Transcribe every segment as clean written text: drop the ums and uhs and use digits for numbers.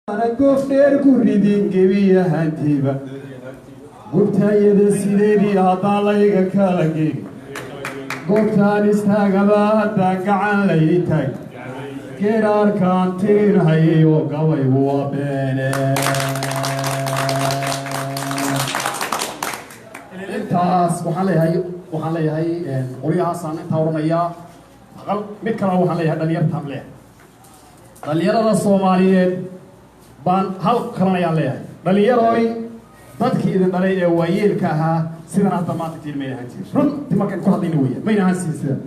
Goof dheer ku ridin gebiyahantiiba gubtaayada sideedii haddaan layga kala geeg, goobtaan istaagaba haddaan gacan lay taag, geeraarkaan tirinhayay oo gabaygu waa beene. Intaas waxaan leeyahay qolyahaasaan intaa odhanayaa. Aqal mid kalena waxaan leeyahay dhalinyartaan leeyahay, dhalinyarada Soomaaliyeed baan hal kalan ayaan leeyahay. Dhalinyaroy, dadkii idin dhalay ee waayeelka ahaa sidan hadda maanta tiin mayna ahaan jirin. Runtii markaan ku hadlayna weeyaan, mayna ahaan siin sidan.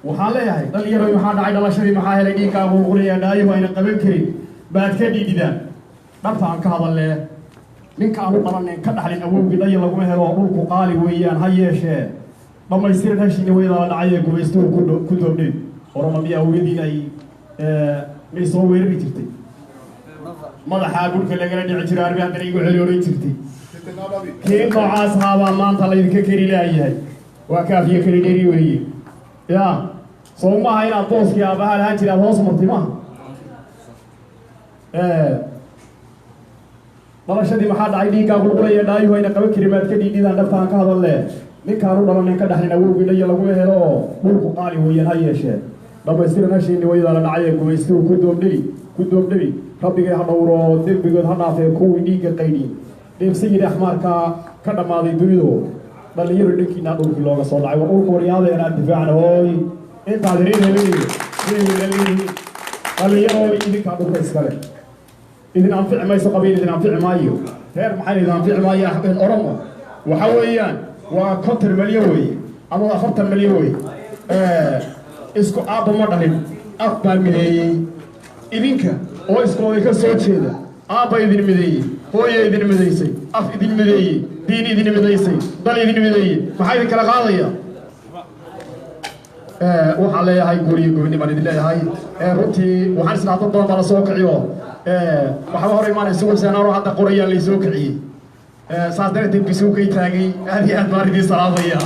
Waxaan leeyahay dhalinyaroy, maxaa dhacay dhalashadii? Maxaa helay dhiiggaa qulqulaya dhaayuhu ayna qaban karin baad ka dhiidhidaan? Dhabta aan ka hadallee, ninka aan u dhalanen ka dhaxlin awowgii dhaya laguma helo. Dhulku qaali weeyaan, ha yeeshee dhammaystiran hashiina weydaa la dhacay ee gumaystuhu ku doobdhin. Oroma miya awowyadiin ay may soo weerari jirtay? Madaxaa dhulka lagala dhici jiro, arbi haddana igu celi odhan jirtay. Kii noocaas ahaabaa maanta laydinka keri laayahay. Waa kaafiyo keli dheri weeye. Ya soo maaha inaad booskii aabbaha lahaan jira aad hoos martay maaha. Dhalashadii maxaa dhacay dhiiggaa qulqulaya dhaayuhu ayna qaban karin baad ka dhiidhidaan? Dhabtaan ka hadalle, ninkaan u dhalanin ka dhaxlin awowgii dhaya laguma helo. Dhulku qaali weeyaan, ha yeeshee dhammaystiran hashiini waydaa la dhacay ee gumaystuhu ku doobdhebi, ku doobdhebi. Rabbigay ha dhowro, dembigood ha dhaafee kuwii dhiigga qaydhi dheebsayid axmaarka ka dhammaaday dunidu. Dhallinyaro, dhankiinaa dhulkii looga soo dhacay. War dhulka waryaadeena difaacna hooy, intaad reer helihiin, reer helihiin. Dhallinyarooy, idinkaa dhulka iskale. Idin anfici mayso qabiil, idin anfici maayo reer, maxay idin anfici maayo Axmed Oromo. Waxa weeyaan waa 50 milyan weeye ama 40 milyan weeye. Isku aabba ma dhalin, af baa mideeyey. Idinka oo iskooday ka soo jeeda, aabba idin mideeyey, hooya idin midaysay, af idin mideeyey, diin idin midaysay, dal idin mideeyey. Maxaa idin kala qaadaya? Waxaan leeyahay guuriyo goboni baan idin leeyahay. Runtii waxaan islaa dad badan baa la soo kiciyo, waxba hor imaanaysa websanaaro hadda qorayaan laysoo kiciyey, saas darteed bisuukay taagay. Aad iyo aad baan idiin salaamaya.